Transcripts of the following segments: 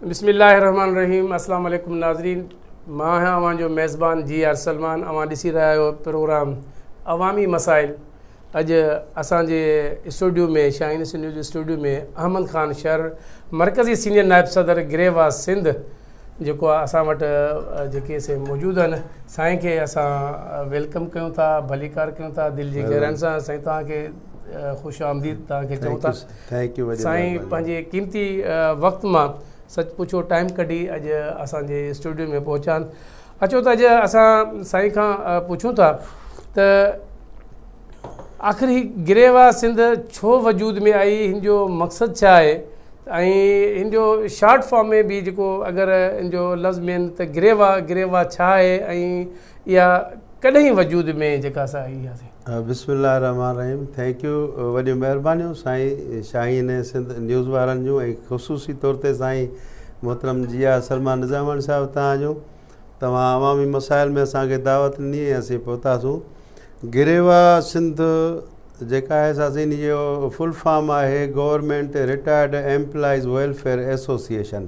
بسم الله الرحمن الرحيم السلام عليڪم ناظرين مان آهيان اوهان جو ميزبان جي آر سلمان اوهان ڏسي رهيا آهيو پروگرام عوامي مسائل اڄ اسان جي studio ۾ Shaheen news studio ۾ Ahmed Khan Shar مرڪزي سينيئر نائب صدر گريوا سنڌ جيڪو آهي اسان وٽ جيڪي سي موجود آهن سائين کي اسان welcome ڪيون ٿا ڀليڪار ڪيون ٿا دل جي گهراين سان سائين توهان کي خوش آمديد توهان کي چئون ٿا سائين پنهنجي قيمتي وقت مان سچ پڇو ٽائيم ڪڍي اڄ اسان جي اسٽوڊيو ۾ پهچا آهن اچو ته اڄ اسان سائين کان پڇون ٿا ته آخر هي گريوا سنڌ ڇو وجود ۾ آئي هن جو مقصد ڇا آهي ۽ هن جو شارٽ فارم ۾ به جيڪو اگر ان جو لفظ مين ته گريوا گريوا ڇا آهي ۽ اها ڪڏهن وجود ۾ جيڪا سا آئي آهي. بسم الله الرحمٰن الرحيم thank you وڏيون مهربانيون سائين شاهين سنڌ نيوز وارن جون ۽ خصوصي طور تي سائين محترم جي آر سلمان نظاماڻي صاحب توهان جو توهان عوامي مسائل ۾ اسان کي دعوت ڏني ۽ اسين پهتاسون گريوا سنڌ جيڪا آهي سا ان جو فل فارم آهي government retired employees welfare association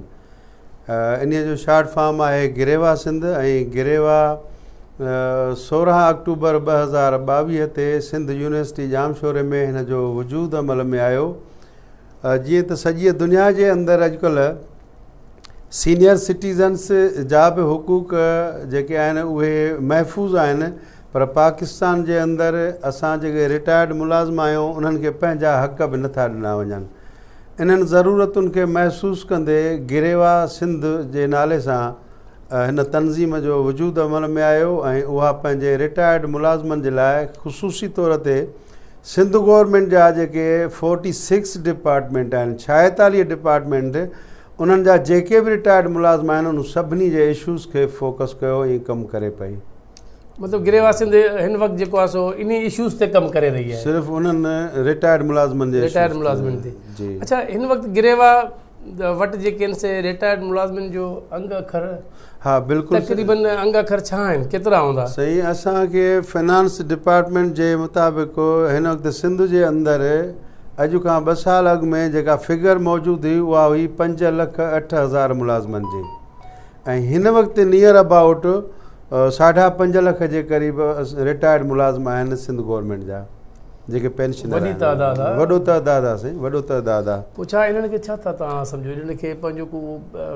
انهيء جو شارٽ فارم آهي گريوا سنڌ ۽ گريوا 16 آڪٽوبر 2022 تي سنڌ يونيورسٽي ڄامشوري ۾ هن جو وجود عمل ۾ آيو. جيئن ته سڄيء دنيا جي اندر اڄڪلهه سينيئر سٽيزنس جا به حقوق جيڪي آهن اهي محفوظ آهن پر پاڪستان جي اندر اسان جيڪي رٽائرڊ ملازم آهيون انهن کي پنهنجا حق به نٿا ڏنا وڃن. انهن ضرورتن کي محسوس ڪندي گريوا سنڌ جي نالي سان هن تنظيم جو وجود عمل ۾ آيو ۽ اها پنهنجي رٽائرڊ ملازمن جي لاء خصوصي طور تي سنڌ گورنمينٽ جا جيڪي فورٽي سڪس ڊپارٽمينٽ آهن ڇائيتاليهه ڊپارٽمينٽ انهن جا جيڪي به رٽائرڊ ملازم آهن انهن سڀني جي اشوز کي فوڪس ڪيو ۽ ڪم ڪري پئي. مطلب گريوا سنڌ هن وقت جيڪو آهي سو انهي اشوز تي ڪم ڪري رهي آهي. صرف انهن رٽائرڊ ملازمن جي رٽائرڊ ملازمن تي جي اڇا هن وقت گريوا وٽ جيڪي آهن سي رٽائرڊ ملازمن جو انگ اکر ها بلڪل تقريبن انگ اکر ڇا آهن ڪيترا هوندا؟ سائين اسان کي فنانس ڊپارٽمينٽ جي مطابق هن وقت سنڌ جي اندر اڄ کان ٻه سال اڳ ۾ جيڪا فگر موجود هئي اها هئي 5,08,000 ملازمن جي ۽ هن وقت نيئر ابائوٽ ساڍا پنج لک جي قريب رٽائرڊ ملازم آهن سنڌ گورنمينٽ جا جيڪي پينشنر وڏي تعداد آهي وڏو تعداد آهي سائين وڏو تعداد آهي. پوء ڇا انهن کي ڇا ٿا توهان سمجهو انهن کي پنهنجو ڪو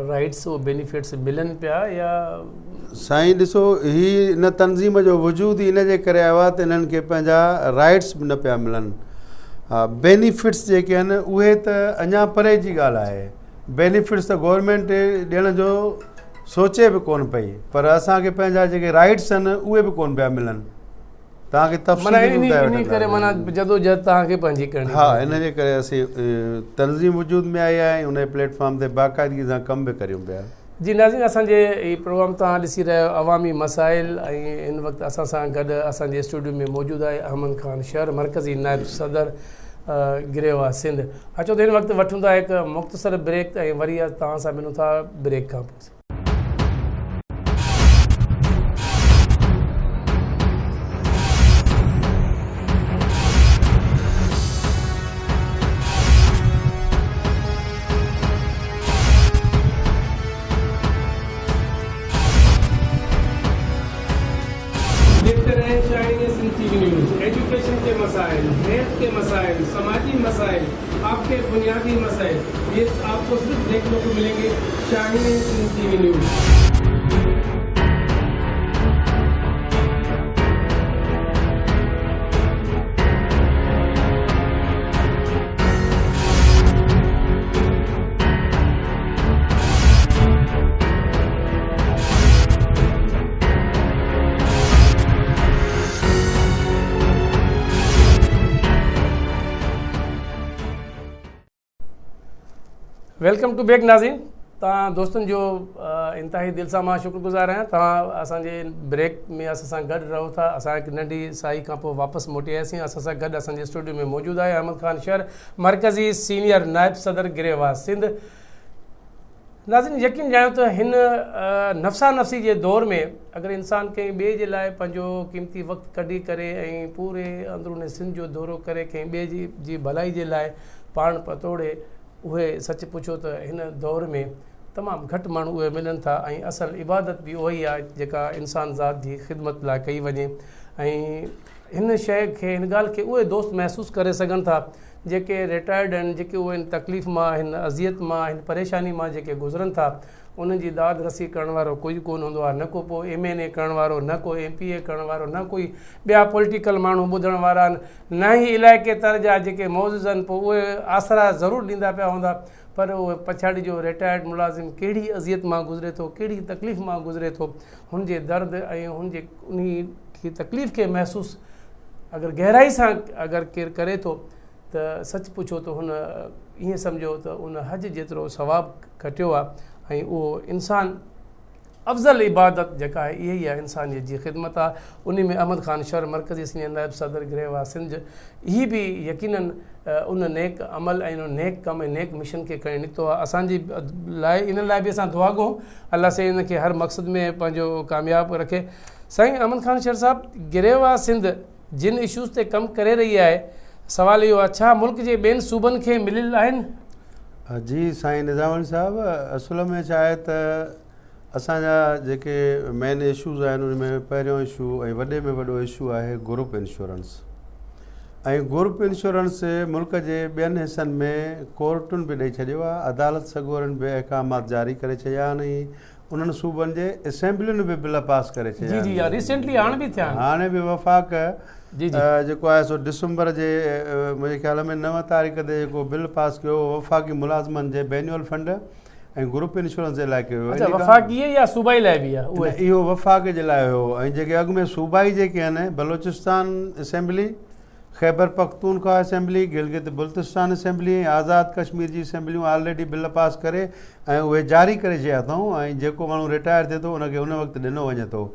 رائيٽس او بينيفٽس ملن پيا يا. سائين ڏسو هي ان تنظيم جو وجود ئي ان جي ڪري آيو آهي ته انهن کي پنهنجا رائيٽس به نه پيا ملن ها بينيفٽس جيڪي آهن اهي ته اڃا پري جي ڳالهه آهي بينيفٽس ته گورنمينٽ ڏيڻ جو سوچي به ڪونه پئي پر اسان کي پنهنجا جيڪي رائيٽس آهن اهي به ڪونه پيا ملن توهان کي تفصيلي به ٻڌائي وٺنداسين ڪري معنيٰ جدوجهد توهان کي پنهنجي ڪرڻي ها ان جي ڪري اسين تنظيم وجود ۾ آئي آهي ۽ ان پليٽ فارم تي باقاعدگي سان ڪم به ڪريون پيا. جي ناظرين اسان جي هي پروگرام توهان ڏسي رهيا آهيو عوامي مسائل ۽ هن وقت اسان سان گڏ اسان جي اسٽوڊيو ۾ موجود آهي احمد خان شر مرڪزي نائب صدر گريوا سنڌ اچو ته هن وقت وٺون ٿا هڪ مختصر بريڪ ۽ وري توهان سان ملون ٿا بريڪ کان پوء. देखते रहें Shaheen Sindh T V news education के मसाइल हेल्थ के मसाइल समाजी मसाइल आपके बुनियादी मसाइल ये आपको सिर्फ देखने को मिलेंगे Shaheen Sindh T V news. Welcome to back ناظرين توهان دوستن جو انتهائي دل سان مان شڪر گذار آهيان توهان اسان جي بريڪ ۾ اسان سان گڏ رهو ٿا اسان هڪ ننڍي ساهي کان پوء واپس موٽي آياسين اسان سان گڏ اسان جي اسٽوڊيو ۾ موجود آهي احمد خان شر مرڪزي سينيئر نائب صدر گريوا سنڌ ناظرين يقين ڄاڻيو ته هن نفسا نفسي جي دور ۾ اگر انسان ڪنهن ٻئي جي لاء پنهنجو قيمتي وقت ڪڍي ڪري ۽ پوري اندرون سنڌ جو دورو ڪري ڪنهن ٻئي جي جي ڀلائي جي لاء پاڻ پتوڙي اهي سچ پڇو ته هن دور ۾ تمام گهٽ ماڻهو اهي ملن ٿا ۽ اصل عبادت به اها ئي آهي جيڪا انسان ذات جي خدمت لاء ڪئي وڃي ۽ هن شيء کي هن ڳالهه کي اهي دوست محسوس ڪري سگهن ٿا جيڪي رٽائرڊ آهن جيڪي اهي هن تڪليف مان هن اذيت مان هن پريشاني مان جيڪي گذرن ٿا انهن جي داد رسي ڪرڻ وارو ڪوئي ڪونه هوندو آهي نه ڪو پوء ايم اين اي ڪرڻ وارو نه ڪو ايم پي اي ڪرڻ وارو نه ڪوئي ٻيا پوليٽيڪل ماڻهو ٻڌڻ وارا آهن نه ئي علائقي تر جا جيڪي معزز آهن پوء اهي آسرا ضرور ڏيندا پيا هوندا پر اهو پڇاڙي جو رٽائرڊ ملازم ڪهڙي اذيت مان گذري ٿو ڪهڙي تڪليف مان گذري ٿو هن جي درد ۽ هن جي انهي کي تڪليف کي محسوس اگر گهرائي سان اگر ڪير ڪري ٿو ته سچ پڇو ته هن ائين سمجهو ته ان حج جيترو ثواب کٽيو آهي ۽ اهو انسان افضل عبادت جيڪا آهي اها ئي آهي انسانيت جي خدمت آهي انهي ۾ احمد خان شر مرڪزي سينيئر نائب صدر گريوا سنڌ هي به يقينن ان نيڪ عمل ۽ ان نيڪ ڪم ۽ نيڪ مشن کي کڻي نڪتو آهي اسان جي لاء ان لاء به اسان دعا گو الله سائين ان کي هر مقصد ۾ پنهنجو ڪامياب رکي سائين احمد خان شر صاحب گريوا سنڌ جن اشوز تي ڪم ڪري رهي آهي سوال اهو آهي ڇا ملڪ جي ٻين صوبن کي مليل آهن؟ جي سائين نظاماڻي صاحب اصل ۾ ڇا آهي ته اسان جا جيڪي مين اشوز آهن ان ۾ پهريون اشو ۽ وڏي ۾ وڏو اشو آهي گروپ انشورنس ۽ گروپ انشورنس ملڪ جي ٻين حصن ۾ ڪورٽن به ڏئي ڇڏيو آهي عدالت سڳورن به احڪامات جاري ڪري ڇڏيا آهن ۽ انهن صوبن جي اسيمبلين به بل پاس ڪري ڇڏيا جي جي ريسينٽلي هاڻ به ٿيا آهن هاڻي به وفاق جي جي جيڪو آهي سو ڊسمبر جي منهنجي خيال ۾ 9 تاريخ تي جيڪو بل پاس ڪيو وفاقي ملازمن جي بينول فنڊ ۽ گروپ انشورنس جي لاء ڪيو ويو. اڇا وفاقي يا صوبائي لاء به آهي اهي؟ اهو وفاق جي لاء هيو ۽ جيڪي اڳ ۾ صوبائي جيڪي آهن Balochistan assembly, Khyber Pakhtunkhwa assembly, Gilgit Baltistan assembly ۽ آزاد ڪشمير جي اسيمبليون آلريڊي بل پاس ڪري ۽ اهي جاري ڪري ڇڏيا اٿئون ۽ جيڪو ماڻهو رٽائر ٿئي ٿو ان کي ان وقت ڏنو وڃي ٿو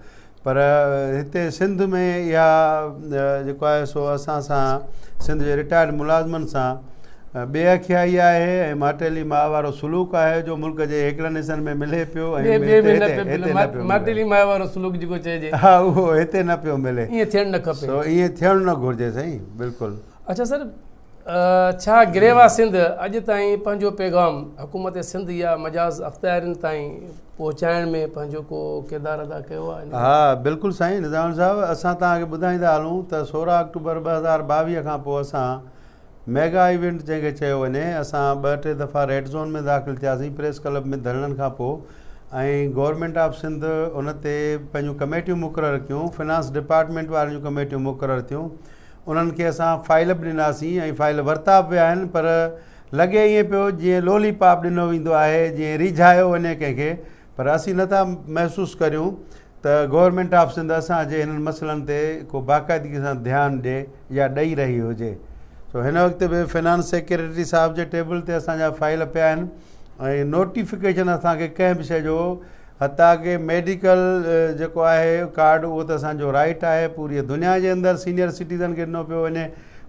پر هتي سنڌ ۾ اها جيڪو آهي سو اسان سان سنڌ جي رٽائرڊ ملازمن سان بي اکيائي آهي ۽ ماٽيلي ماء وارو سلوڪ آهي جو ملڪ جي هڪڙن حصن ۾ ملي پيو ۽ ٻئي ۾ نه پيو ملي ماٽيلي ماء وارو سلوڪ جيڪو چئجي ها اهو هتي نه پيو ملي ائين ٿيڻ نه کپي سو ائين ٿيڻ نه گهرجي سائين بلڪل اڇا سر ڇا گريوا سنڌ اڄ تائين پنهنجو پيغام حڪومت سنڌ يا مجاز اختيارين تائين پهچائڻ ۾ پنهنجو ڪو ڪردار ادا ڪيو آهي؟ ها بلڪل سائين نظام صاحب اسان توهان کي ٻڌائيندا هلون ته 16 آڪٽوبر 2022 کان پوء اسان ميگا ايونٽ جنهن کي چيو وڃي اسان ٻه ٽي دفعا ريڊ زون ۾ داخل ٿياسين پريس ڪلب ۾ ڌرڻن کان پوء ۽ گورنمينٽ آف سنڌ ان تي پنهنجون ڪميٽيون مقرر ڪيون فنانس ڊپارٽمينٽ وارن جون ڪميٽيون مقرر ٿيون انهن کي اسان فائل به ڏناسين ۽ فائل ورتا به ويا آهن پر لڳي ائين پيو جيئن لولي پاپ ڏنو ويندو آهي جيئن ريجهايو وڃي ڪنهن کي پر اسين نٿا محسوس ڪريون ته گورنمينٽ آف سنڌ اسان جي هنن مسئلن تي ڪو باقاعدگي سان ڌيان ڏي يا ڏئي رهي هجي سو هن وقت به فنانس سيڪريٽري صاحب جي ٽيبل تي اسان جا فائل پيا آهن ۽ نوٽيفڪيشن اسان کي ڪنهن به شيء جو حتيٰ ڪه ميڊيڪل جيڪو آهي ڪارڊ اهو ته اسان جو رائيٽ آهي پوري دنيا جي اندر سينئر سٽيزن کي ڏنو پيو وڃي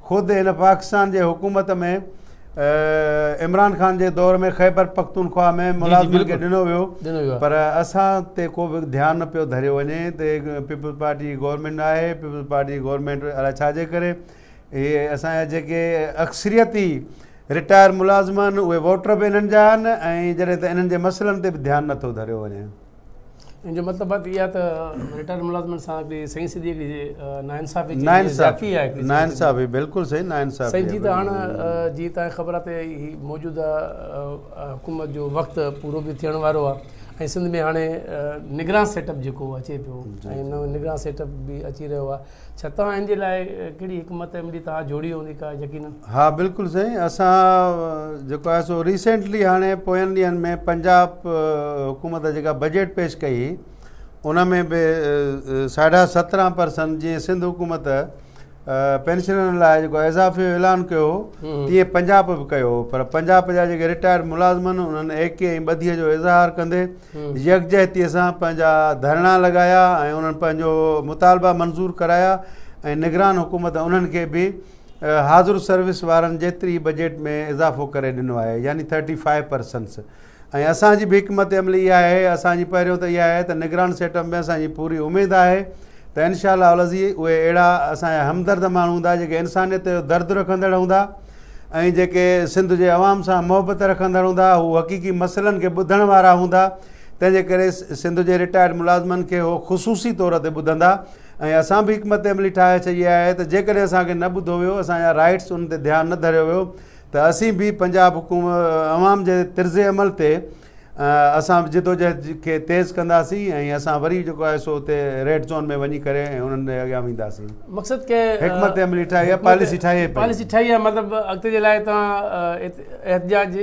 خود هن پاڪستان جي حڪومت ۾ عمران خان جي دور ۾ خيبر پختونخوا ۾ ملازمن کي ڏنو ويو پر اسان تي ڪو به ڌيان نه پيو ڌريو وڃي ته پيپلز پارٽي جي گورنمينٽ آهي پيپلز پارٽي جي گورنمينٽ الائي ڇا جي ڪري اهي اسان جا جيڪي اڪثريتي رٽائر ملازم آهن اهي ووٽر به انهن جا آهن ۽ جڏهن ته انهن جي مسئلن تي به ڌيان نٿو ڌريو وڃي. ان جو مطلب بات اها ته رٽائر ملازمن سان هڪڙي سائين سڌي هڪڙي ناانصافي چئجي زيادتي آهي هڪڙي ناانصافي بلڪل صحيح ناانصافي سائين جي ته هاڻ جي توهان کي خبر آهي ته هي موجوده حڪومت جو وقت پورو به ٿيڻ وارو آهي ۽ سنڌ ۾ هاڻي نگران سيٽ اپ جيڪو اچي پيو ۽ نئون نگران سيٽ اپ به اچي رهيو آهي ڇا توهان ان جي لاء ڪهڙي حڪمت عملي توهان جوڙي هوندي ڪا يقينن؟ ها بلڪل سائين اسان جيڪو آهي سو ريسينٽلي هاڻي پوين ڏينهن ۾ پنجاب حڪومت جيڪا بجيٽ پيش ڪئي ان ۾ به ساڍا سترهن پرسنٽ جيئن سنڌ حڪومت پينشنرن لاء جيڪو اضافي جو اعلان ڪيو هو تيئن پنجاب به ڪيو هو پر پنجاب جا جيڪي رٽائرڊ ملازم آهن انهن ايڪي ۽ ٻڌيء جو اظهار ڪندي يڪجهتيء سان پنهنجا ڌرڻا لڳايا ۽ انهن پنهنجو مطالبا منظور ڪرايا ۽ نگران حڪومت انهن کي به حاضر سروس وارن جيتري بجيٽ ۾ اضافو ڪري ڏنو آهي يعني ٿرٽي فائيو پرسنٽس ۽ اسان جي به حڪمت عملي اها آهي اسان جي پهريون ته اها آهي ته نگران سيٽ اپ ۾ اسان جي پوري اميد آهي ته انشاء الله العزيز اهي اهڙا اسان جا همدرد ماڻهو هوندا جيڪي انسانيت جو درد رکندڙ هوندا ۽ جيڪي سنڌ جي عوام سان محبت رکندڙ هوندا، هو حقيقي مسئلن کي ٻڌڻ وارا هوندا، تنهن جي ڪري سنڌ جي رٽائرڊ ملازمن کي هو خصوصي طور تي ٻڌندا ۽ اسان به حڪمت عملي ٺاهي ڇڏي آهي ته جيڪڏهن اسان کي نه ٻڌو ويو، اسان جا رائٽس ان تي ڌيان نه ڌريو ويو ته اسين به پنجاب حڪومت عوام جي طرز عمل تي اسان به جدوجهد کي تيز ڪنداسين ۽ اسان وري جيڪو آهي سو اتي ريڊ زون ۾ وڃي ڪري ۽ انهن جي اڳيان وينداسين. مقصد ڪي حڪمت عملي ٺاهي آهي پاليسي ٺاهي آهي پاليسي ٺاهي آهي مطلب اڳتي جي لاء توهان احتجاج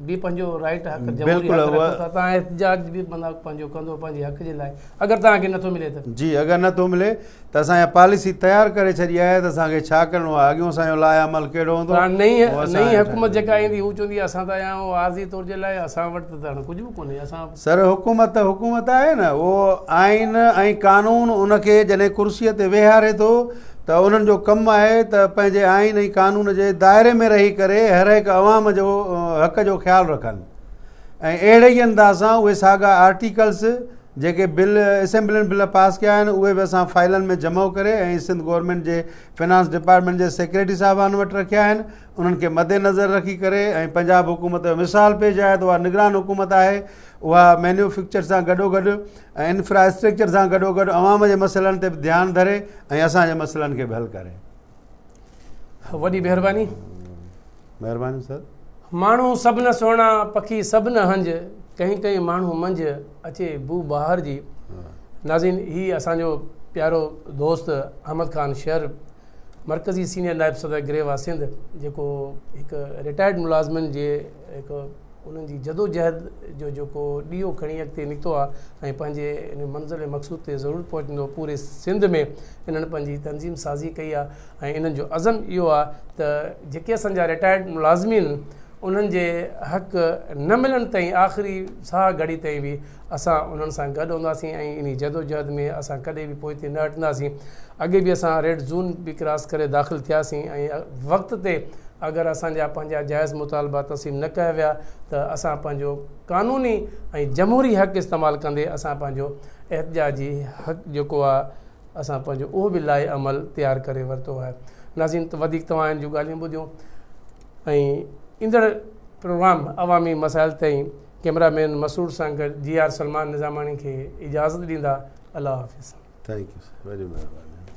به پنهنجو رائٽ حق جمهوري حق رکو ٿا توهان احتجاج به مطلب پنهنجو ڪندو پنهنجي حق جي لاء اگر توهان کي نٿو ملي ته جي اگر نٿو ملي ته اسان اها پاليسي تيار ڪري ڇڏي آهي ته اسان کي ڇا ڪرڻو آهي، اڳيون اسان جو لائحه عمل ڪهڙو هوندو، پر هاڻي نئين اهو اسان نئين حڪومت جيڪا ايندي هو چوندي اسان ته آيا آهيون عارضي طور جي لاء اسان وٽ ته هاڻي ڪجهه به ڪونهي اسان. سر حڪومت ته حڪومت آهي نه اهو آئين ۽ قانون ان کي جڏهن ڪرسي تي ويهاري ٿو ته انهن جو ڪم آهي ته پنهنجي آئين ۽ قانون جي دائري ۾ رهي ڪري هر هڪ عوام جو حق جو خيال رکن ۽ اهڙي ئي انداز سان اهي ساڳا آرٽيڪلس جيڪي بل اسيمبلين بل پاس ڪيا آهن اهي به اسان فائلن ۾ جمع ڪري ۽ سنڌ گورنمينٽ جي فنانس ڊپارٽمينٽ جي سيڪريٽري صاحبان وٽ رکيا آهن انهن کي مد نظر رکي ڪري ۽ پنجاب حڪومت جو مثال پيش آهي ته اها نگران حڪومت آهي اها مينوفيڪچر سان گڏو گڏ ۽ انفراسٽرڪچر سان گڏو گڏ عوام جي مسئلن تي به ڌيان ڌري ۽ اسان جي مسئلن کي به حل ڪري. وڏي مهرباني. مهرباني سر. ماڻهو سڀ نه سهڻا، پکي سڀ نه هنج، ڪنهن ڪنهن ماڻهو منجهه، اچي بوء بهار جي. ناظرين هي اسان جو پيارو دوست احمد خان شر مرڪزي سينيئر نائب صدر گريوا سنڌ جيڪو هڪ رٽائرڊ ملازمن جي هڪ انهن جي جدوجهد جو جيڪو ڏيئو کڻي اڳتي نڪتو آهي ۽ پنهنجي ان منزل مقصود تي ضرور پهچندو. پوري سنڌ ۾ انهن پنهنجي تنظيم سازي ڪئي آهي ۽ انهن جو عزم اهو آهي ته جيڪي اسان جا رٽائرڊ ملازمين انهن جي حق نه ملڻ تائين آخري ساهه گهڙي تائين به اسان انهن سان گڏ هونداسين ۽ انهي جدوجهد ۾ اسان ڪڏهن به پوئتي نه هٽنداسين. اڳي به اسان ريڊ زون به ڪراس ڪري داخل ٿياسين ۽ وقت تي اگر اسان جا پنهنجا جائز مطالبا تسليم نه ڪيا ويا ته اسان پنهنجو قانوني ۽ جمهوري حق استعمال ڪندي اسان پنهنجو احتجاجي حق جيڪو آهي اسان پنهنجو اهو به لائحه عمل تيار ڪري ورتو آهي. ناظرين ته وڌيڪ توهان هن جون ڳالهيون ٻڌيون ۽ ايندڙ پروگرام عوامي مسائل تائين ڪئميرا مين مسرور سان گڏ جي آر سلمان نظاماڻي کي اجازت ڏيندا. الله حافظ. Thank you sir وڏي مهرباني.